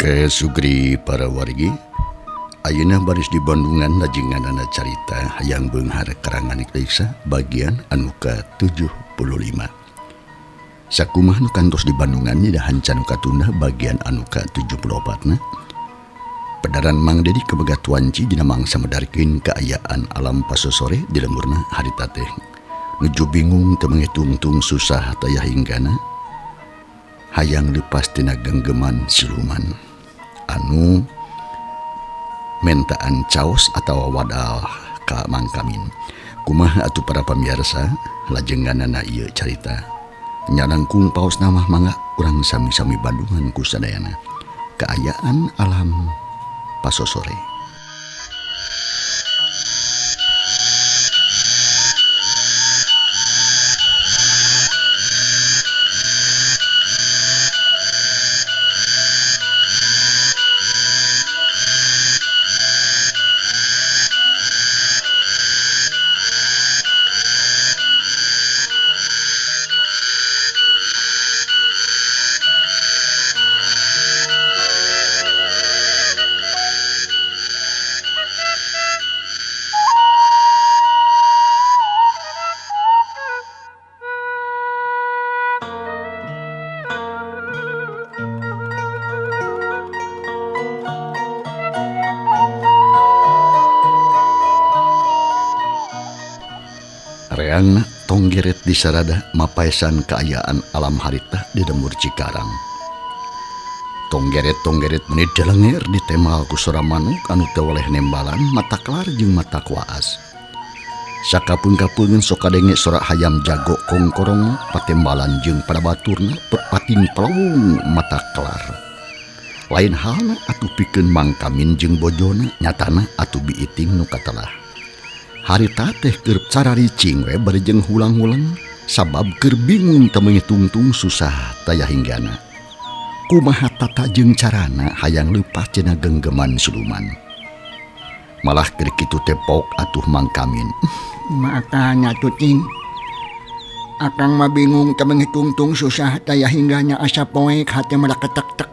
Oke Sugri para wargi ayeuna baris di Bandungan lajenganana carita Hayang Beunghar karangan Iksa bagian anu ka-75. Sakumaha nu kantos di Bandungan nyidahan can katunda bagian anu ka-74 na. Pedaran Mang Dedi kaboga tuanci dina mangsa medarkeun kaayaan alam pasosore di lemburna harita teh. Nuju bingung teu mangitungtung susah taya hinggana. Hayang leupas tina genggeman siluman. Anu mentaan caos atawa wadal ka Mang Kamin. Kumaha atuh para pamiarsa lajenganana ieu carita. Nyalangkung paos namah mangga urang sami-sami Bandungan ku sadayana. Kaayaan alam pasosore. Reangna tonggeret di sarada mapaesan kaayaan alam harita di lembur Cikarang. Tonggeret-tonggeret meni delenger ditemal ku sora manuk anu teu weleh nembalan mata kelar jeung mata kuaas. Sakapeung-kapeungeun sok kadenge sora hayam jago kongkorong patembalan jeung parabaturna pating pelawung mata kelar. Lain halna atuh pikeun Mang Kamin jeung bojona nyatana atuh biiting nu katelah. Harita teh keur cararicing we bari jeung hulang-hulang sabab keur bingung teu mangitungtung susah taya hinggana. Kumaha tata jeung carana hayang leupas tina genggeman siluman. Malah keur kitu teh pok atuh Mang Kamin. Makanya tuh cing. Akang mah bingung teu mangitungtung susah taya hinggana asa poek hate mah ketek-tek.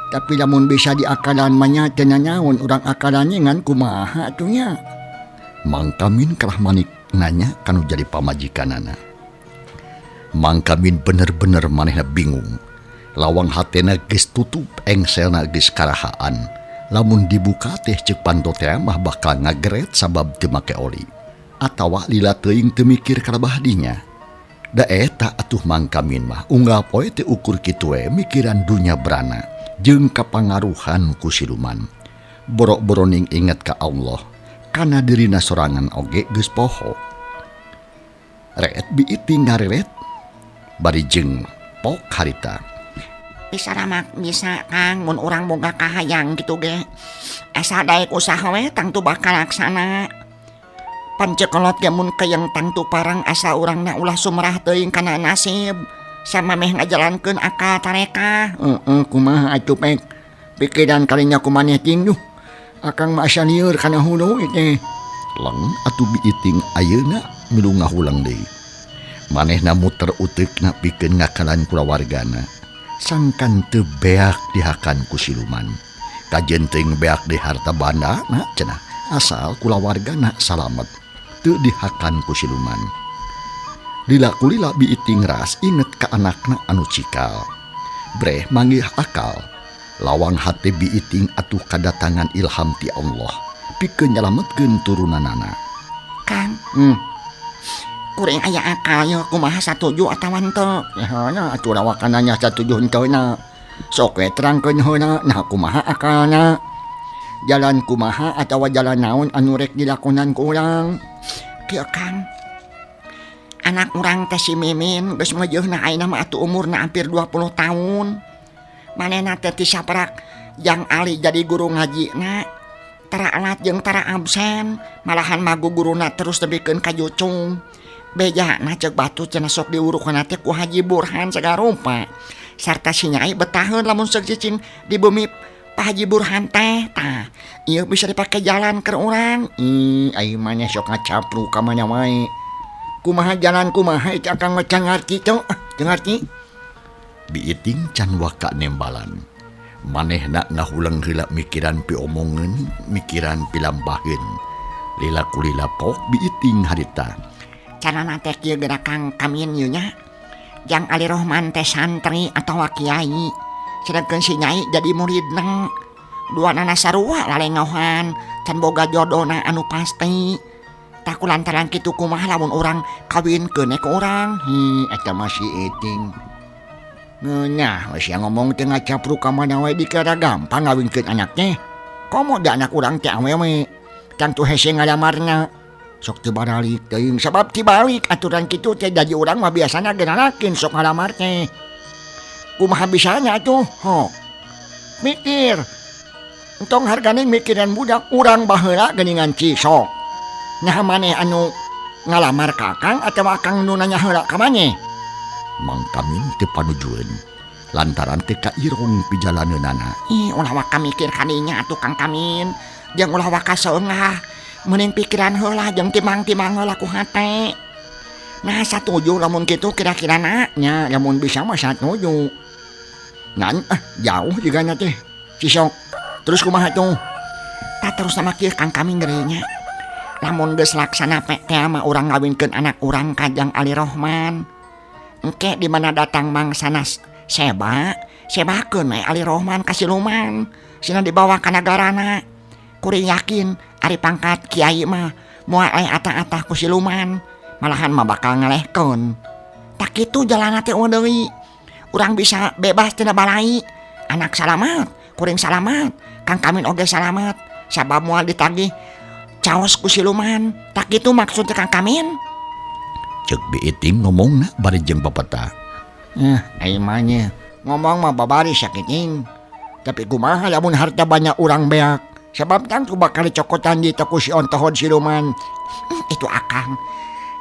Tapi lamun bisa diakalan mah nya teu nanaon urang akalan ngan kumaha atuh nya. Mang Kamin kalah manik nanya kanu jadi pamajikanana. Mang Kamin bener-bener manehna bingung. Lawang hatena geus tutup, engselna geus karahaan. Lamun dibuka teh ceuk panto teh mah bakal ngageret sabab teu make oli. Atawa lila teuing teu mikir kalabah dinya. Da eta atuh Mang Kamin mah unggal poe teh ukur kitu we mikiran dunya berana jeung kapangaruhan ku siluman. Borok-boroning inget ka Allah. Kana dirina sorangan oge geus poho. Reet biiting ngareret bari jeung pok harita. Bisa ramak bisa Kang mun urang boga kahayang kitu ge. Asa daek usaha we tangtu bakal laksana. Pancekolot ge mun keyeng tangtu parang asa urangna ulah sumrah teuing kana nasib. Sama meh ngajalankeun akal tarekah. Heeh kumaha atuh pek. Pikiran kalinya kumaneh ting duh. Akang mah asa lieur kana hulu teh. Leng atuh biiting ayeuna milu ngahulang deui. Manehna muter uteukna pikeun ngakalan kulawargana. Sangkan teu beak dihakan ku siluman. Kajen teuing beak di harta banda na cenah asal kulawargana salamet teu dihakan ku siluman. Lila kulila biiting ras inget ka anakna anu cikal. Breh manggih akal. Lawang hate biiting atuh kadatangan ilham ti Allah pikeun nyalametkeun turunanana. Kang, kuring aya akal ye kumaha satuju atawa henteu? Ya atuh rawakanana satuju henteu na. Sok we terangkeun heula nah kumaha akalna. Jalan kumaha atawa jalan naon anu rek dilakonan ku urang? Kieu Kang. Anak urang teh si Mimin geus meujeuna ayeuna mah atuh umurna hampir 20 tahun. Manehna teh ti saprak jang ali jadi guru ngajina tara alat jeung tara absen malahan magu guruna terus tebikeun ka jucung. Bejana ceuk batu cenah sok diurukeunna teh ku Haji Burhan sagarupa sarta si Nyai betaheun lamun seuk cicing di bumi Pak Haji Burhan teh. Tah ieu bisa dipake jalan keur urang. Ih ai maneh sok ngacapruk ka mana wae. Kumaha jalan kumaha itu akang mah can ngarti teu, teu ngarti. Biiting can waka nembalan. Manehna ngahuleng heula mikiran piomongeun, mikiran pilampaheun. Lila kulila pok biiting harita. Carana teh kieu geura Kang Kamin ieu nya. Jang Ali Rohman teh santri atawa kiai. Sedangkeun si Nyai jadi muridna. Duanana sarua lalengohan, can boga jodona anu pasti. Tah ku lantaran kitu kumaha lamun urang kawinkeun ku urang. Hi eta mah si Iting. Ngeunah we sia ngomong teh ngacapruk ka mana we dikira gampang ngawinkeun anak teh. Komo da anak urang teh awewe. Tangtu hese ngalamarna. Sok teu baralik teuing sabab tibalik aturan kitu teh jadi urang mah biasana genalakin sok ngalamar teh. Kumaha bisanya atuh? Ho. Mikir. Entong hargane mikiran budak urang baheula geuningan cisok. Nah maneh anu ngalamar ka akang atawa akang nu nanya heula ka maneh? Mang Kamin teu panujueun lantaran teu kairong pijalaneunana. Ih, ulah waka mikir kadinya atuh Kang Kamin. Jeung ulah waka seungah. Meuning pikiran heula jeung timang-timang heula ku hate. Nah satuju lamun kitu kira-kirana nya lamun bisa mah satuju. Ngan jauh jigana teh. Cisok. Terus kumaha tuh? Tah terus sama kieu Kang Kamin geureuy nya. Lamun geus laksana teh mah urang ngawinkeun anak urang ka Jang Ali Rohman. Engke di mana datang mangsana seba, sebakeun we Ali Rohman ka siluman. Sina dibawa ka nagarana. Kuring yakin ari pangkat kiai mah moal aya atah-atah ku siluman, malahan mah bakal ngalehkeun. Tah kitu jalana teh eueuh deui. Urang bisa bebas tina balai. Anak salamat, kuring salamat, Kang Kamin oge salamat. Sabab moal ditagih caos ku siluman. Tah kitu maksud Kang Kamin. Ceuk Biiting ngomongna bari jeung papeta. Ai mah nya ngomong mah babari sakiting. Tapi kumaha lamun harta banyak urang beak. Sebab tangtu bakal dicokotan di toko si ontohon siluman. Itu akang.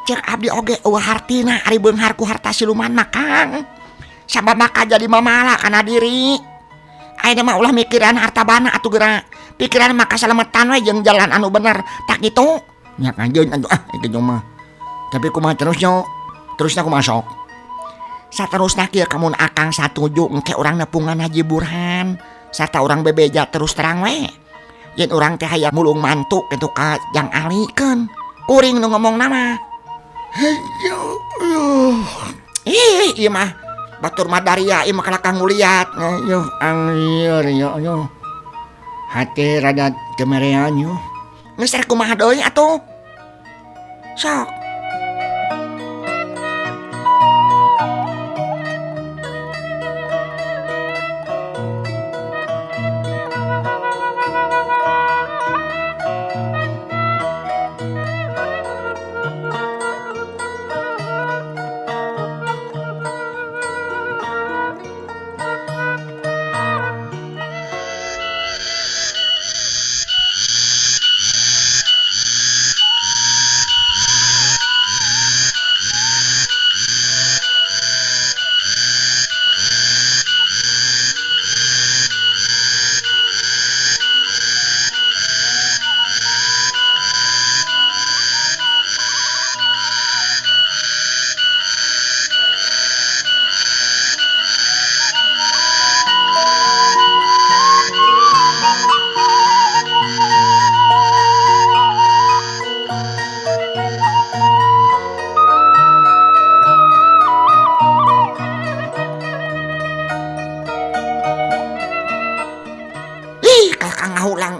Cek abdi oge eueuh hartina ari beunghar ku harta siluman mah Kang. Sabab maka jadi mamala kana diri. Ayeuna mah ulah mikiran harta bana atuh geura. Pikiran mah kasalametan we jeung jalan anu bener. Tak kitu. Nya kanjeun atuh kitu mah. Tapi kumaha terus nyo? Terusna kumaha sok? Saterusna kieu kamun akang satuju engke urang nepungan Haji Burhan sarta urang bebeja terus terang we. Yen urang teh hayang mulung mantu kitu ka Jang Ali keun. Kuring nu ngomongna mah. Ih, ieu mah batur madaria ieu mah kalakang nguliat. Ayo anglieur yo yo. Hate rada temerean yo. Geus rek kumaha deui atuh? Sok.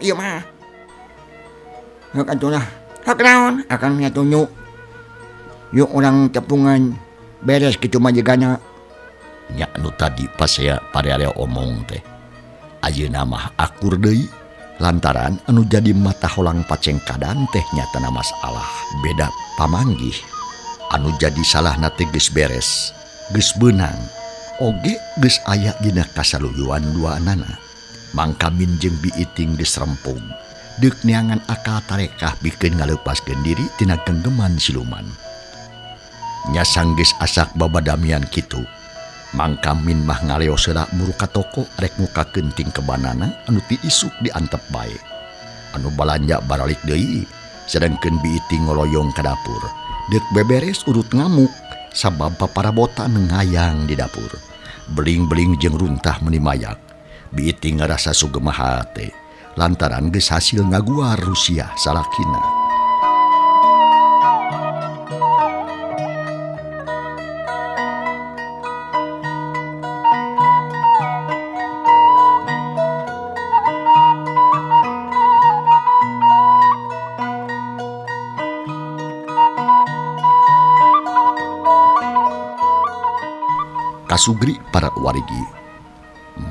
Ieu mah. Heuk atuh lah. Heuk naon? Akang nya tunjuk. Yuk urang tepungan beres kitu mah jigana. Nya nu tadi pasea pare-area omong teh. Ayeuna mah akur deui lantaran anu jadi mata holang pacengkadan teh nyatana masalah beda pamanggih. Anu jadi salahna teh geus beres, geus beunang, oge geus aya dina kasaluyuan duanana. Mang Kamin jeung Biiting geus rempug deuk neangan akal tarekah pikeun ngalepaskeun diri tina genggeman siluman. Nya sanggeus asak babadamian kitu, Mang Kamin mah ngaleos heula muru ka toko rek mukakeun tingkebanana anu ti isuk diantep bae. Anu balanja baralik deui, sedangkeun Biiting ngoloyong ka dapur. Deuk beberes urut ngamuk sabab paparabotan ngayang di dapur. Beling-beling jeung runtah meuni mayak. Biiting ngarasa sugema hate lantaran geus hasil ngaguar Rusia salakina. Kasugri para wargi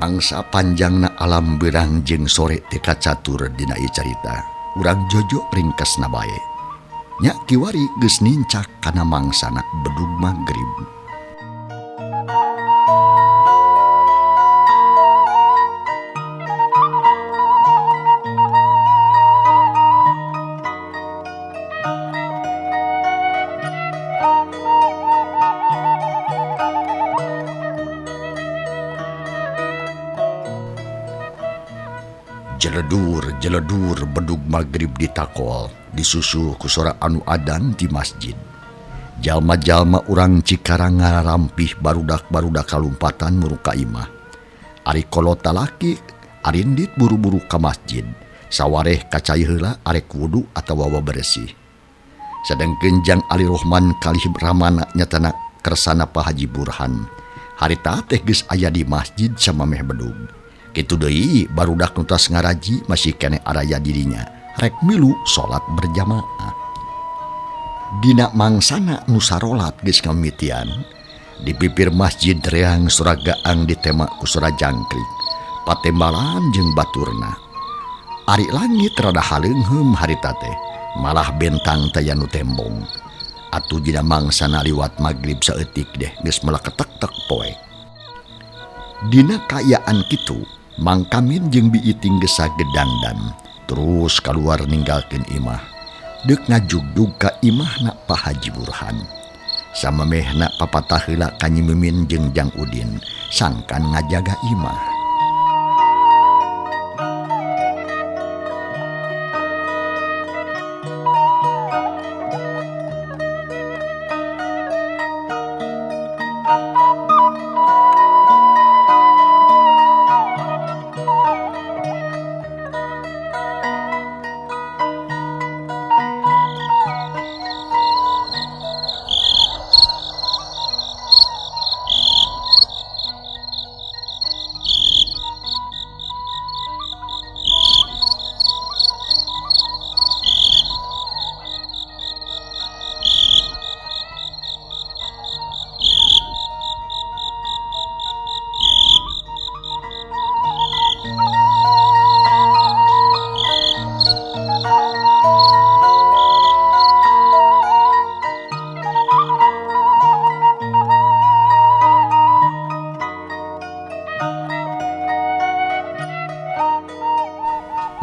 mangsa panjangna alam berang jeung sore teu kacatur dina ieu carita urang jojo ringkasna bae nya kiwari geus nincak kana mangsana bedug magrib. Jeledur-jeledur bedug magrib ditakol disusul ku sora anu adan di masjid. Jalma-jalma urang Cikarang ngarampih barudak-barudak kalumpatan muruk ka imah. Ari kolot talaki arindit buru-buru ka masjid. Sawareh kacai heula arek wudu atawa beresih. Sadengkeun Jang Ali Rohman kalih ramana nyatana kersana Pak Haji Burhan. Harita teh geus aya di masjid samameh bedug. Kitu deui barudak nu tos ngaraji masih keneh araya dirinya rek milu salat berjamaah. Dina mangsana nu sarolat geus ngamitian di pipir masjid reang sora gaang ditema ku sora jangkrik patembalan jeung baturna. Ari langit rada haleungheum harita teh malah bentang taya nu tembong. Atuh dina mangsana liwat magrib saeutik deh geus meleketek-tek poek. Dina kaayaan kitu Mang Kamin jeung Biiting geus sagedangdan terus kaluar ninggalkeun imah deuk ngajugdug ka imahna Pak Haji Burhan. Samemehna papatah heula ka Nyi Mimin jeung Jang Udin sangkan ngajaga imah.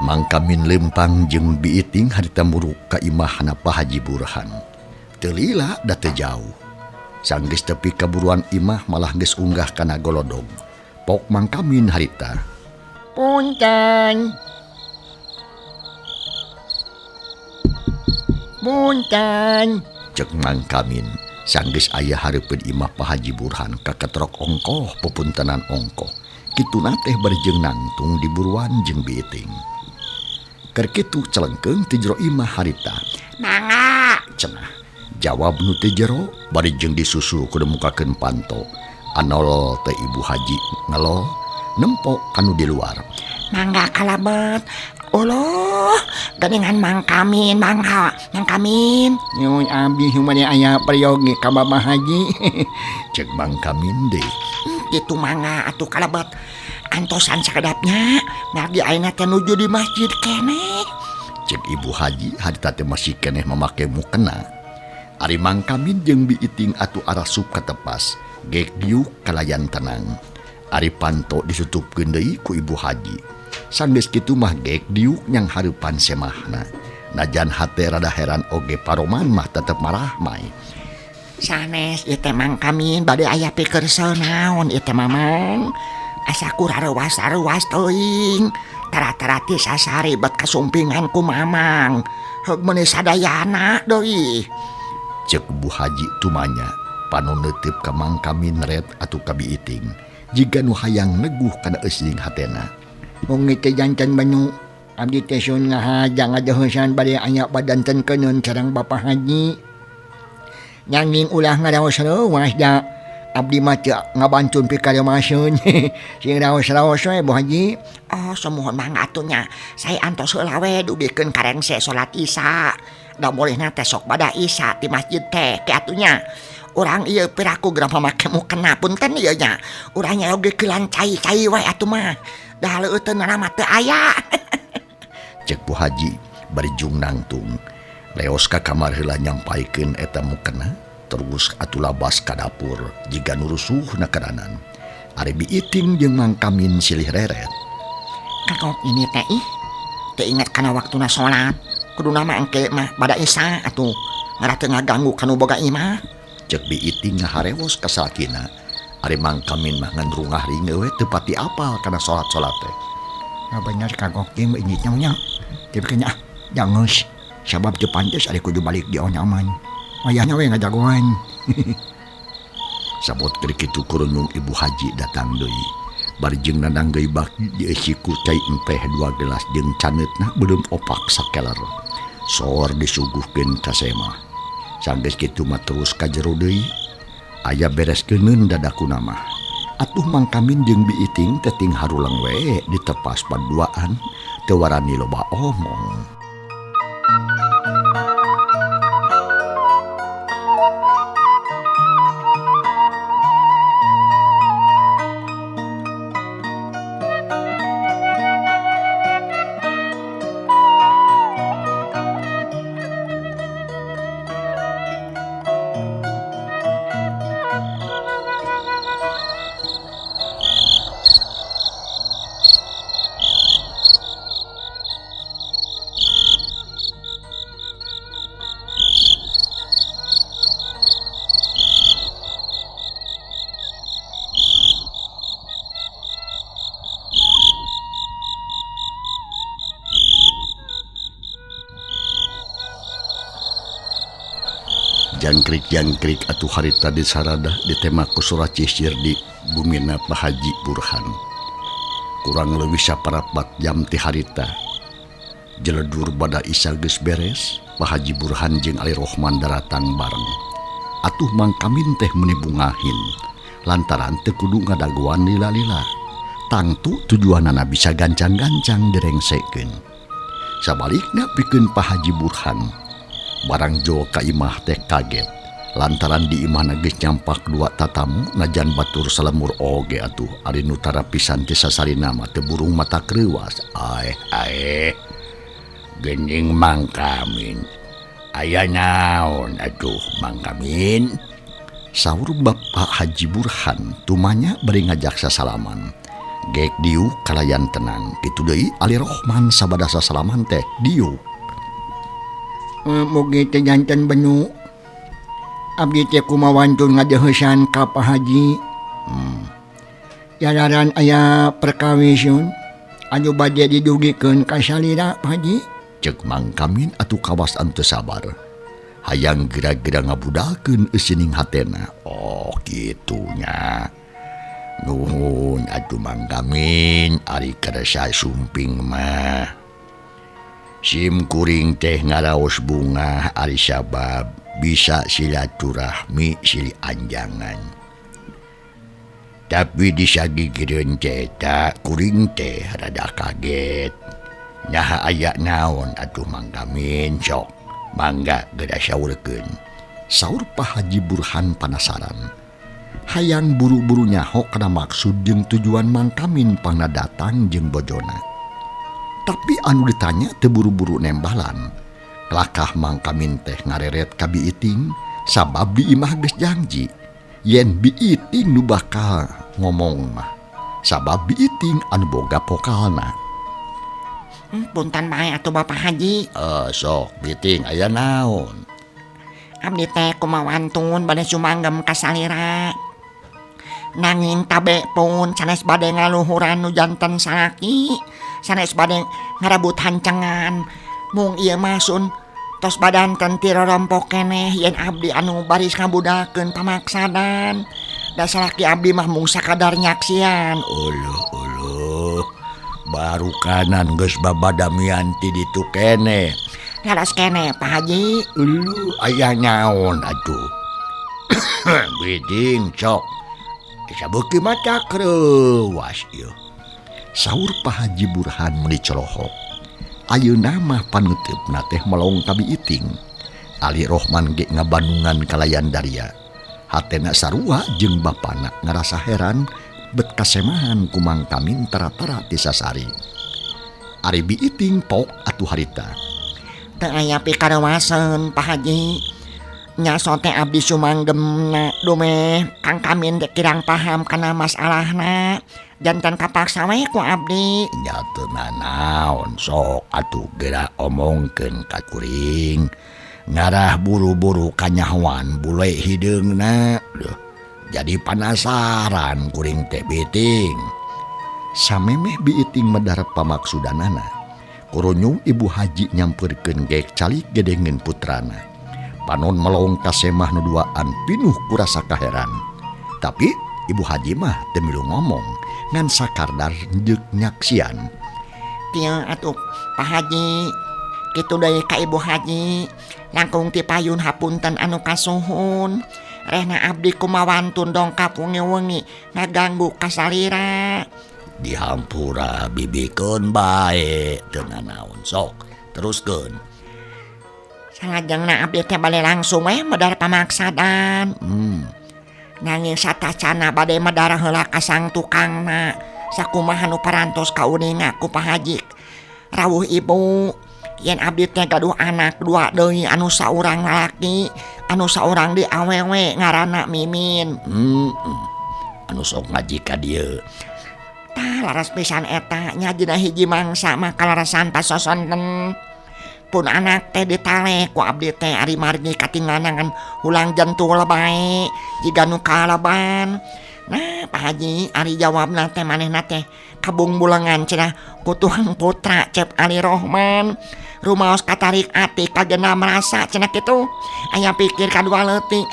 Mang Kamin lempang jeung Biiting harita muruk ka imahna Pak Haji Burhan. Teu lila da teu jauh. Sanggeus tepi ka buruan imah malah geus unggah kana golodog. Pok Mang Kamin harita. Punten. Punten. Cek Mang Kamin sanggeus aya hareupeun imah Pak Haji Burhan kaketrok ongkoh pepuntenan ongkoh. Kituna teh bari jeung nangtung di buruan jeung Biiting. Keur kitu celengkeung ti jero imah harita. Mangga cenah. Jawab nu ti jero bari jeung disusul kudu mukakeun panto. Anol teh Ibu Haji ngelol nempo kanu di luar. Mangga kalebet. Uluh, geuningan Mang Kamin, mangga, Mang Kamin. Nyuhun abdi humane aya peryogi ka Bapak Haji. Cek Mang Kamin deui. Kitu mangga atuh kalebet. Antosan sakedapnya, margi ayeuna teh nuju di masjid keneh. Cek Ibu Haji harita teh masih keneh mamake mukena. Ari Mang Kamin jeung Biiting atuh arasup ka tepas, gek diuk kalayan tenang. Ari panto ditutupkeun deui ku Ibu Haji. Sanggeus kitu mah gek diuk nyang hareupan semahna. Najan hate rada heran oge paroman mah tetep marahmai. Sanes ieu teh Mang Kamin bade aya pikersel naon ieu teh Mamang. Asa ku rarewas-rarewas teuing. Tara-tara ti sasari bet kasumpingan ku Mamang. Heug meuni sadayana deui. Cek Bu Haji tumanya panon neuteup ka Mang Kamin ret atuh ka Biiting. Jiga nu hayang neguh kana eusiing hatena. Mung teh janten banyu abdi teh sun ngahaja ngadeuheusan bade aya badanten keuneun sareng Bapak Haji. Nanging ulah ngaraos reuas da abdi mah teu ngabantun pikareumaseun. Sing raos-raos we Bu Haji. Oh, sumuhun mangga atuh nya. Saya antos heula we dugikeun ka rengse salat Isya. Da bolehna teh sok bada Isya di masjid teh ke atuh nya. Urang ieu piraku geura make mukena punten ieu nya. Urang nya oge keulan cai-cai we atuh mah. Da leueuteunna mah teu aya. Cek Bu Haji bari jung nangtung. Leos ka kamar heula nyampaikeun eta mukena, terus atuh labas ka dapur jiga nu rusuh nakadanan. Ari Bi Iting jeung Mang Kamin silih reret. Kakok ini teh ih, teu inget kana waktuna salat. Kuduna mah engke mah bada Isya atuh. Ngarah teu ngaganggu kanu boga imah. Cek Bi Iting ngaharewos ka salakina. Ari Mang Kamin mah ngan rungah ringe we teu pati apal kana salat-salat teh. Nah, bener kagok teh ini nya. Tapi kena jangeus sabab teu pantes ari kudu balik di onyaman. Wayahna we ngajagoan. Sabot keur kitu kurunyung Ibu Haji datang deui. Bari jeung nandang deui baki dieusi ku cai empeh 2 gelas jeung caneutna beuleum opak sakeler. Sor disuguhkeun ka semah. Sanggeus kitu mah terus ka jero deui. Aya beres keuneun dadakuna mah. Atuh Mang Kamin jeung Bi Iting teh ting harulang we ditepas paduaan teu warani loba omong. Jangkrik-jangkrik atuh harita di saradah ditema ku surat cisir di bumina Pak Haji Burhan. Kurang leuwih saparapat jam ti harita. Jeledur bada Isya geus beres, Pak Haji Burhan jeung Ali Rohman daratang bareng. Atuh Mang Kamin teh meuni bungahin lantaran teu kudu ngadagoan lila-lila. Tangtu tujuanana bisa gancang-gancang direngsekeun. Sabalikna pikeun Pak Haji Burhan. Barang jo ka imah teh kaget lantaran di imahna geus nyampak dua tatamu najan batur salemur oge atuh ari nu tara pisan ti sasarina mah teu burung mata kreuwas. Aeh aeh geuning Mang Kamin aya naon atuh Mang Kamin, saur Bapak Haji Burhan tumanya bari ngajak sasalaman. Gek diuk kalayan tenang kitu deui Ali Rohman sabada sasalaman teh diuk. Mugi teh janten benu abdi teh kumawantun ngadeuheusan ka Pak Haji. Jalaran aya perkawisun anu bade didugikeun ka salira Pak Haji. Cek Mang Kamin atuh kawas anu teu sabar. Hayang geura-geura ngabudalkeun eusining hatena. Oh kitu nya. Nuhun atuh Mang Kamin ari karasa sumping mah. Sim kuring teh ngaraos bunga ari sabab bisa silaturahmi silih anjangan. Tapi disagigireun teh eta kuring teh rada kaget. Naha aya naon atuh Mang Kamin sok mangga geura saurkeun. Saur Pak Haji Burhan panasaran. Hayang buru-buru nyaho kana maksud jeung tujuan Mang Kamin pangna datang jeung bojona. Tapi anu ditanya teu buru-buru nembalan. Kelakah Mang Kamin teh ngareret ka Bi Iting sabab di imah geus janji yen Bi Iting nu bakal ngomong mah. Sabab Bi Iting anu boga pokalna. Punten bae atuh Bapak Haji. Sok Bi Iting aya naon? Abdi teh kumawantun bade sumanggem ka salira. Nanging tabe pun sanes bade ngaluhuran nu janten salaki, sanes bade ngarebut hancengan. Mung ieu mah sun tos badanten ti rorompok keneh yen abdi anu baris ngabudakeun pamaksadan. Da salaki abdi mah mung sakadar nyaksian. Uluh uluh. Baru kanan geus babadamian ti ditu keneh. Laras keneh Pak Haji. Uluh aya naon atuh. Biding cok. Sabeuki mata kreuwas ieu. Saur Pak Haji Burhan meuni colohok. Ayeuna mah panuteupna teh melong ka Biiting. Ali Rohman ge ngabandungan kalayan daria. Hatena sarua jeung bapana ngarasa heran bet kasemahan ku Mang Kamin tara-tara ti sasari. Ari Biiting pok atuh harita. Teu aya pikarewaseun Pak Haji. Nya sote abdi sumanggemna dumeh Kang Kamin teh kirang paham kana masalahna. Jantan kapaksa we ku abdi. Nya teu nanaon sok atuh geura omongkeun ka kuring. Ngarah buru-buru kanyahoan bule hideungna. Duh, jadi panasaran kuring teh Biiting. Samemeh Biiting medar pamaksudanana, kurunyung Ibu Haji nyampeurkeun gek calik gedengeun putrana. Panon melong ka semah nu duaan pinuh ku rasa kaheran. Tapi Ibu Haji mah teu milu ngomong, ngan sakardar jeung nyaksian. Kieu atuh Pak Haji, kitu deui ka Ibu Haji, langkung ti payun hapunten anu kasuhun. Rehna abdi kumawantun dongkap wengi-wengi ngaganggu kasalira. Dihampura bibikeun bae teu nanaon sok teruskeun. Salajengna abdi teh bade langsung we medar pamaksadan. Nanging satacana bade medar heula ka sang tukangna. Sakumaha nu parantos kauninga ku Pak Haji. Rawuh ibu, yen abdi teh gaduh anak dua deui anu saurang lalaki, anu saurang di awewe ngaranna Mimin. Anu sok ngaji ka dieu. Tah laras pisan eta nya dina hiji mangsa mah kalarasan pasosonten. Pun anak teh ditale ku abdi teh ari margi katinganan hulang jentul bae jiga nu kalaban. Nah Pak Haji ari jawabna teh manehna teh kabung bulengan cenah ku Tuhan Putra Cep Ali Rohman. Rumaos katarik ati kagena merasa cenah kitu. Aya pikir kadua leutik.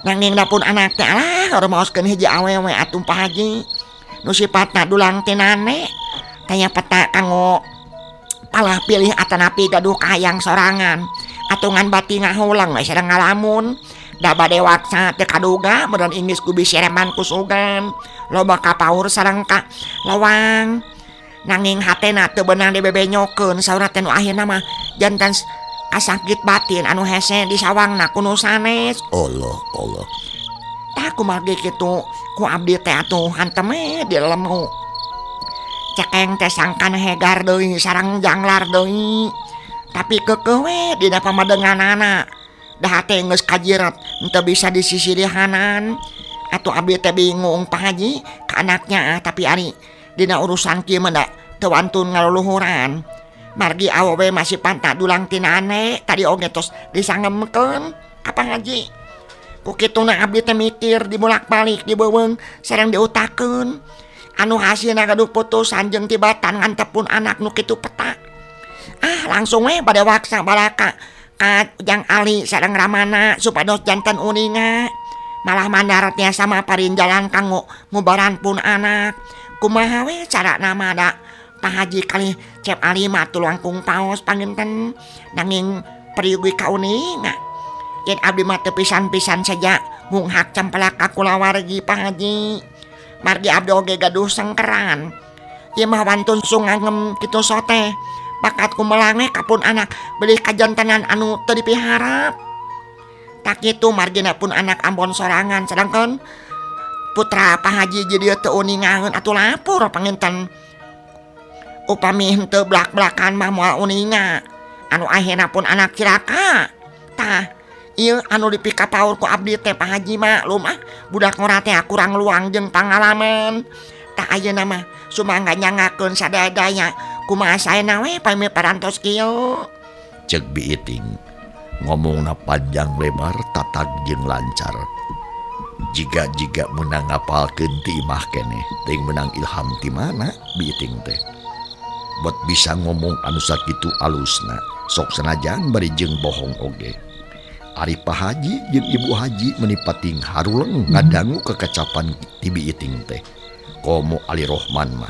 Nanging da pun anak teh alah rumaoskeun hiji awewe atuh Pak Haji. Nu sipatna dulang teh nane taya peta kanggo palah pilih atanapi gaduh kahayang sorangan atungan bati ngahulang we sareng ngalamun da bade waksa teu kaduga meureun inggris ku bisireman ku sugan loba kapaur sareng ka lawang nanging hatena teu beunang dibebenyokeun saurna teh nu akhirna mah jantan kasakit batin anu hese disawangna ku nu sanes. Allah Allah. Tah kumargi kitu ku abdi teh atuh hantem we di lemu. Cekeng teh sangkan hegar deui sareng janglar deui. Tapi keukeuh we dina pamadenganana. Da hate geus kajiret henteu bisa disisirihanan. Atuh abdi teh bingung Pak Haji ka anaknya tapi ari dina urusan kieu mah da teu wantun ngaluluhuran. Margi awewe masih pantak dulang tina ane tadi oge tos disangemkeun ka Pak Haji. Ku kituna abdi teh mikir dibulak-balik dibeuweung sareng diutakeun. Anu hasilna gaduh putusan jeung tibatan ngantepun anak nu kitu peta. Ah langsung we bade waksa balaka ka Jang Ali sareng Ramana supados janten uninga. Malah mandaratnya sama parinjalan kanggo ngubaran pun anak. Kumaha we carana mah da Pak Haji kali Cep Ali mah atuh langkung paos panginten nanging peryogi kauninga. Yen abdi mah teu pisan-pisan saja ngunghak cempelak ka kulawargi Pak Haji. Margi abdi oge gaduh sengkeran. Ieu mah wantun sungangem kitu sote. Bakat kumelange kapun anak beli kajantenan anu teu dipiharap. Tak kitu margina pun anak ambon sorangan sedangkan putra Pak Haji jadi teu uningaeun atuh lapor panginten. Upami henteu blak-blakan mah moal uninga. Anu akhirna pun anak cilaka. Tah ieu anu dipikapaur ku abdi teh Pak Haji maklum ah budak ngora teh kurang luang jeung pangalaman. Tah ayeuna mah sumangga nyangakeun sadaya-daya kumaha saena we pami parantos kieu. Ceuk Biiting ngomongna panjang lebar tatag jeung lancar. Jiga-jiga meunang ngapalkeun ti imah keneh teuing meunang ilham ti mana Biiting teh. Buat bisa ngomong anu sakitu alusna sok sanajan bari jeung bohong oge. Ari Pak Haji jeung Ibu Haji meni pating haruleng ngadangu kekacapan ti Bi Iting teh. Komo Ali Rohman mah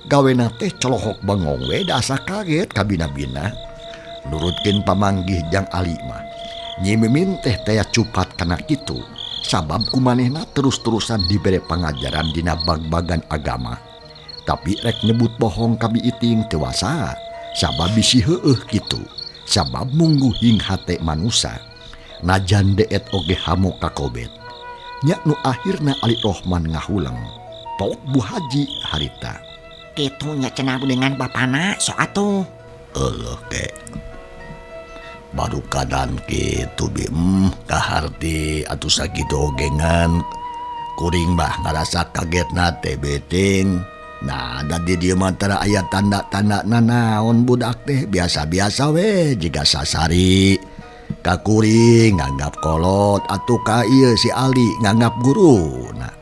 gawena teh colohok bengong we da asa kaget kabina-bina. Nurutkeun pamanggih Jang Ali mah. Nyi Mimin teh tea cupat kana kitu sabab kumanehna terus-terusan dibere pangajaran dina bag-bagan agama. Tapi rek nyebut bohong ka Bi Iting teu wasa sabab bisi heueuh kitu. Sabab mungguhing hate manusa. Najan deet oge hamo kakobet. Nya nu akhirna Ali Rohman ngahuleng. Pok Bu Haji harita. Kitu nya cenah dengan bapana sok atuh. Eueuh ke. Baru kadan kitu bi kaharti atuh sakitu oge ngan kuring mah ngarasa kagetna teh beting. Nah, da di dieu mah tara aya tanda-tanda nanaon budak teh biasa-biasa we jiga sasari. Ka kuring nganggap kolot atuh ka ieu si Ali nganggap guruna.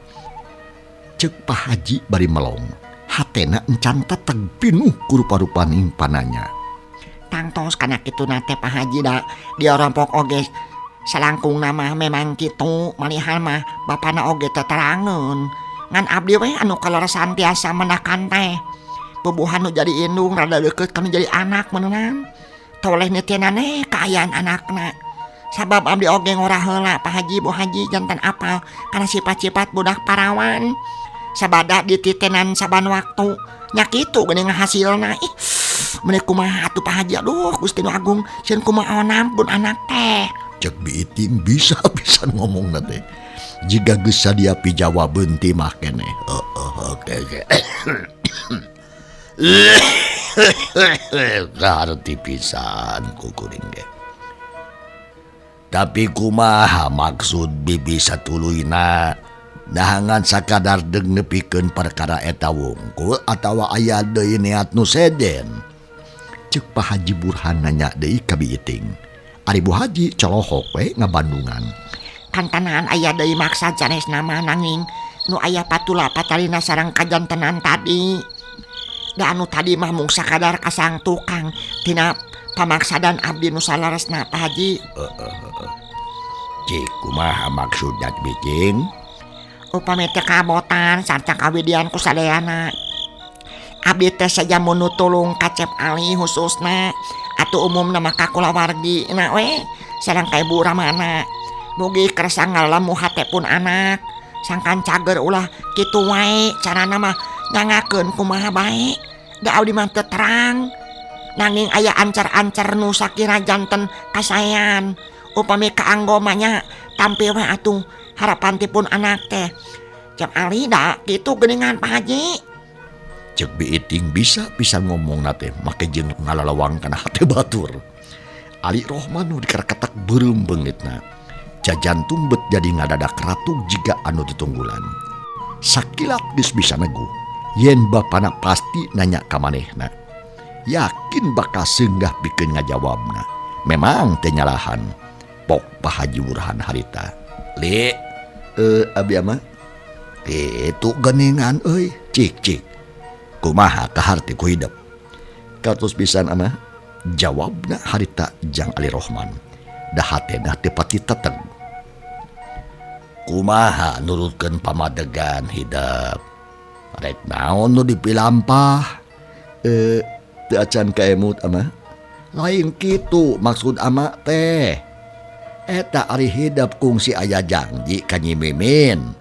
Ceuk Pak Haji bari melong. Hatena encan teteg pinuh ku rupa-rupaning pananya. Tangtos kana kituna teh Pak Haji da dia rompok oge salangkungna mah memang kitu malihan mah bapana oge teterangeun. Ngan abdi we anu kaleresan tiasa menakan teh. Bubuhan nu jadi indung rada deukeut ka nu jadi anak meunang. Toleh netianane kaayaan anakna. Sabab abdi oge ngora heula Pak Haji Bu Haji jantan apal kana sifat-sifat budak parawan. Sabada dititenan saban waktu. Nya kitu geuning hasilna. Ih, meuni kumaha atuh Pak Haji aduh Gusti nu Agung sieun kumaha ampun anak teh. Cek Bi Iting bisa pisan ngomongna teh. Jiga geus sadia pijawabeun ti mah keneh. Heeh oke oke. Kaharti pisan ku kuring ge. Tapi kumaha maksud bibi satuluyna nahangan sakadar deung nepikeun perkara eta wungkul atawa aya deui niat nu sejen. Ceuk Pak Haji Burhan nanya deui ka Bi Iting. Ari Bu Haji colohok we ngabandungan. Kantanan aya deui maksad sanesna mah nanging nu aya patula patalina sareng kajantenan tadi. Da anu tadi mah mung sakadar kasang tukang tina pamaksadan abdi nu salaresna Pak Haji. Cik kumaha maksudna bicing? Upami teh kabotan sarta kawidian ku sadayana. Abdi teh saja mun nu tulung ka Cep Ali khususna atuh umumna mah ka kulawargi na we sareng ka Ibu Ramana. Mugi kersa ngalemu hate pun anak sangkan cager ulah kitu wae carana mah nyangakeun kumaha bae da abdi mah teu terang nanging aya ancar-ancar nu sakira janten kasaean upami kaanggo mah nya tampi we atuh harapan ti pun anak teh. Cep Ali da kitu geuningan Pak Haji. Ceuk Bi Iting bisa pisan ngomongna teh make jeung ngalalawang kana hate batur. Ali Rohman nu dikareketak beureum beungitna. Jajantung bet jadi ngadadak ratug jiga anu ditunggulan. Sakilat geus bisa negu. Yen bapana pasti nanya ka manehna. Yakin bakal seunggah pikeun ngajawabna. Memang teu nyalahan. Pok Pak Haji Burhan harita. Li, abi ama? Kitu geuningan euy, cik cik. Kumaha kaharti ku hidep? Katus pisan ama? Jawabna harita Jang Ali Rohman. Da hatena teu pati teteg. Kumaha nurutkeun pamadegan hidep? Rek naon nu dipilampah? Teu acan kaemut ama? Lain kitu maksud ama teh. Eta ari hidep kungsi aya janji ka Nyi Mimin.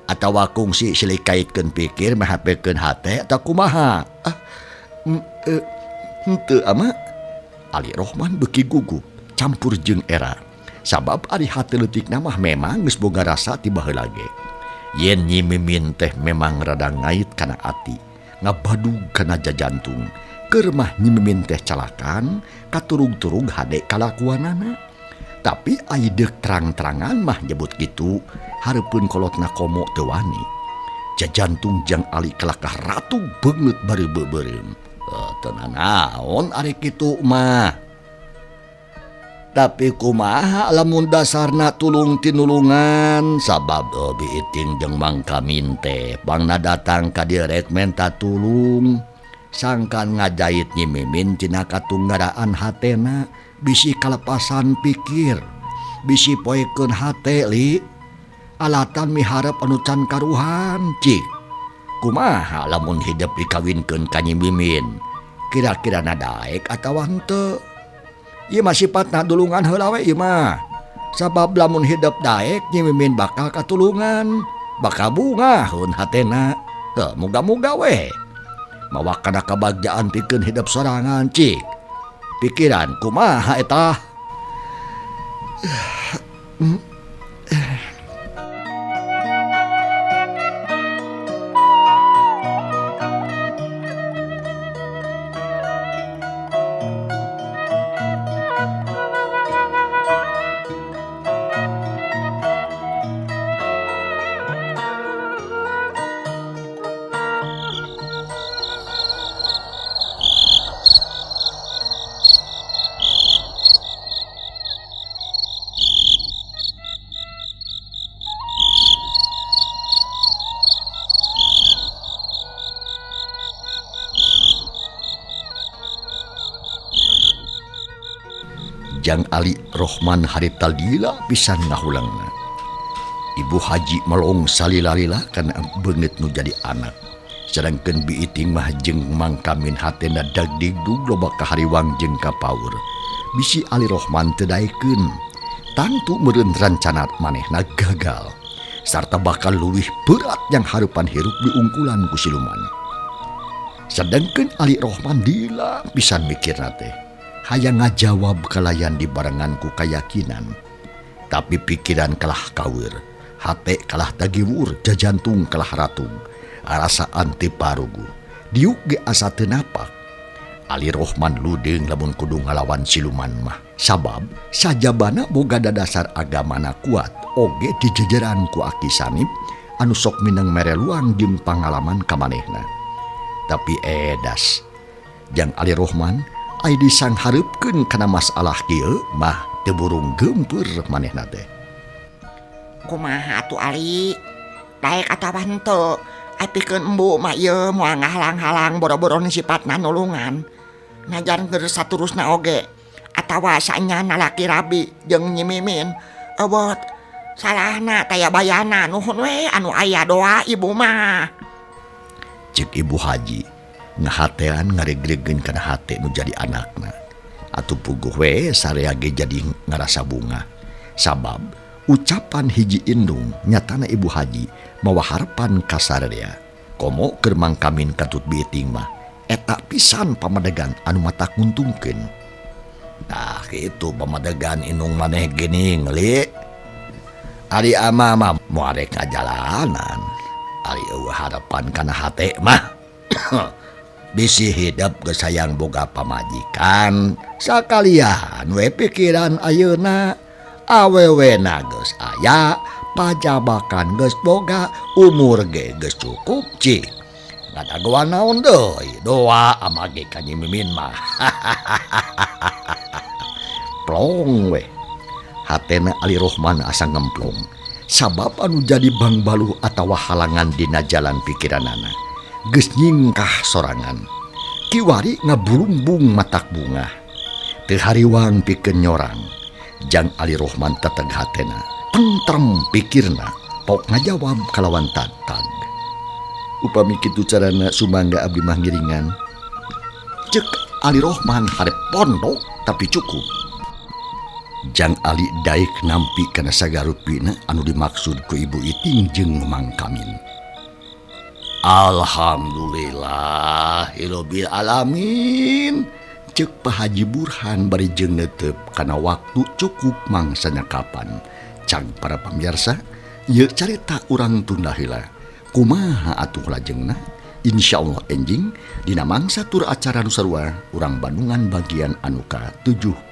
Atawa kungsi silih kaitkeun pikir mahapekeun hate atau kumaha? Henteu ama. Ali Rohman beuki gugup campur jeung era. Sabab ari hate leutikna mah memang geus boga rasa ti baheula ge. Yen Nyi Mimin teh memang rada ngait kana ati, ngabadug kana jajantung. Keur mah Nyi Mimin teh calakan, katurug-turug hade kalakuanana. Tapi ai deuk terang-terangan mah nyebut kitu, hareupeun kolotna komo teu wani. Jajantung Jang Ali kalakah ratu beungeut bari beubeurem. Teu nanaon ari kitu mah. Tapi kumaha lamun dasarna tulung tinulungan sabab Bi Iting jeung Mang Kamin teh pangna datang ka dieu rek menta tulung. Sangkan ngajait Nyi Mimin tina katunggaraan hatena bisi kalepasan pikir. Bisi poekeun hate li. Alatan miharep anu can karuhan cik. Kumaha lamun hidep dikawinkeun ka Nyi Mimin? Kira-kira na daek atawa henteu? Ieu mah sipatna dulungan heula we ieu mah. Sabab lamun hidep daek Nyi Mimin bakal katulungan, bakal bungaheun hatena. Heuh, muga-muga we. Mawa kana kabagjaan pikeun hidep sorangan cik. Pikiran kumaha eta? Jang Ali Rohman harita lila pisan ngahulengna. Ibu Haji melong salila-lila kana beungeut nu jadi anak. Sedangkeun Bi Iting mah jeung Mang Kamin hatena dagdigdug loba kahariwang jeung kapaur. Bisi Ali Rohman teu daekeun. Tangtu meureun rancana manehna gagal. Sarta bakal leuwih berat yang harupan hirup diungkulan ku siluman. Sedangkeun Ali Rohman lila pisan mikirna teh. Hayang ngajawab kalayan dibarengan ku kayakinan. Tapi pikiran kalah kawir, hate kalah tagiwur, jajantung kalah ratung, rasa anti parugu. Diuk ge asa teu napak. Ali Rohman ludeung lamun kudu ngalawan siluman mah. Sabab sajabana boga dadasar agamana kuat, oge dijejeran ku Aki Sanip anu sok mineng mere luang jeung pangalaman ka manehna. Tapi edas, Jang Ali Rohman ai disanghareupkeun kana masalah kieu mah teu burung geumpeur manehna teh. Kumaha atuh Ali? Daek atawa henteu? Ai pikeun embu mah ieu moal ngahalang-halang boro-boro nu sipatna nulungan. Najan keur saturusna oge atawa saenyana laki rabi jeung Nyi Mimin. Eueuh salahna taya bayana nuhun we anu aya doa ibu mah. Ceuk Ibu Haji ngahatean ngaregregeun kana hate nu jadi anakna. Atuh puguh we sarea ge jadi ngarasa bunga. Sabab ucapan hiji indung nyatana Ibu Haji mawa harepan ka sararea. Komo keur Mang Kamin katut Bi Iting mah eta pisan pamadegan anu matak nguntungkeun. Nah kitu pamadegan indung maneh geuning li. Ari ama mah moal rek ngajalanan. Ari eueuh harepan kana hate mah. Bisi hidep geus hayang boga pamajikan sakalian we pikiran ayeuna awewena geus aya pajabakan geus boga umur ge geus cukup cik ngadagoan naon deui doa amage ka Nyi Mimin mah. Plong we hatena Ali Rohman asa ngemplong sabab anu jadi bangbaluh atawa halangan dina jalan pikiranana geus nyingkah sorangan. Kiwari ngabulumbung matak bunga. Teu hariwang pikeun nyorang. Jang Ali Rohman teteg hatena, tentrem pikirna, pok ngajawab kalawan tatag. Upami kitu carana sumangga abdi mah ngiringan. Ceuk Ali Rohman harep pondok tapi cukup. Jang Ali daek nampi kana sagarupina anu dimaksud ku Ibu Iting jeung Mang Kamin. Alhamdulillahirabbil alamin. Ceuk Pak Haji Burhan bari jeung neuteup kana waktu cukup mangsanya kapan. Cang para pamirsa, ieu carita urang tunda heula. Kumaha atuh lajengna? Insyaallah enjing dina mangsa tur acara nu sarua urang Bandungan bagian anu ka 76.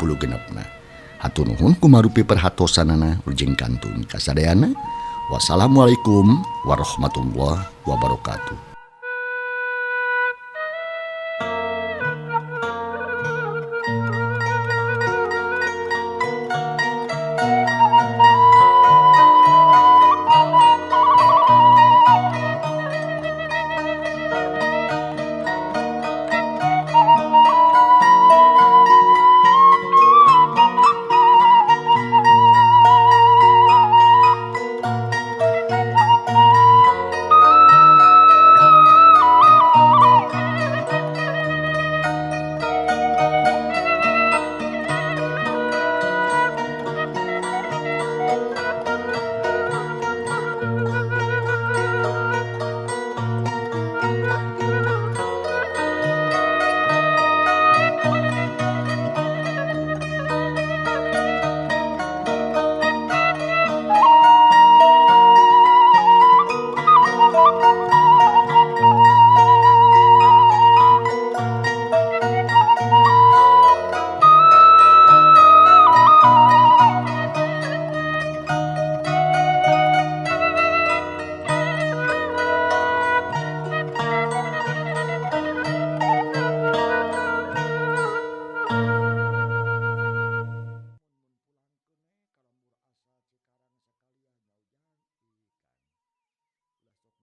Hatur nuhun kumarupi perhatosanana ujing kantun kasadayana. Wassalamualaikum warahmatullahi wabarakatuh.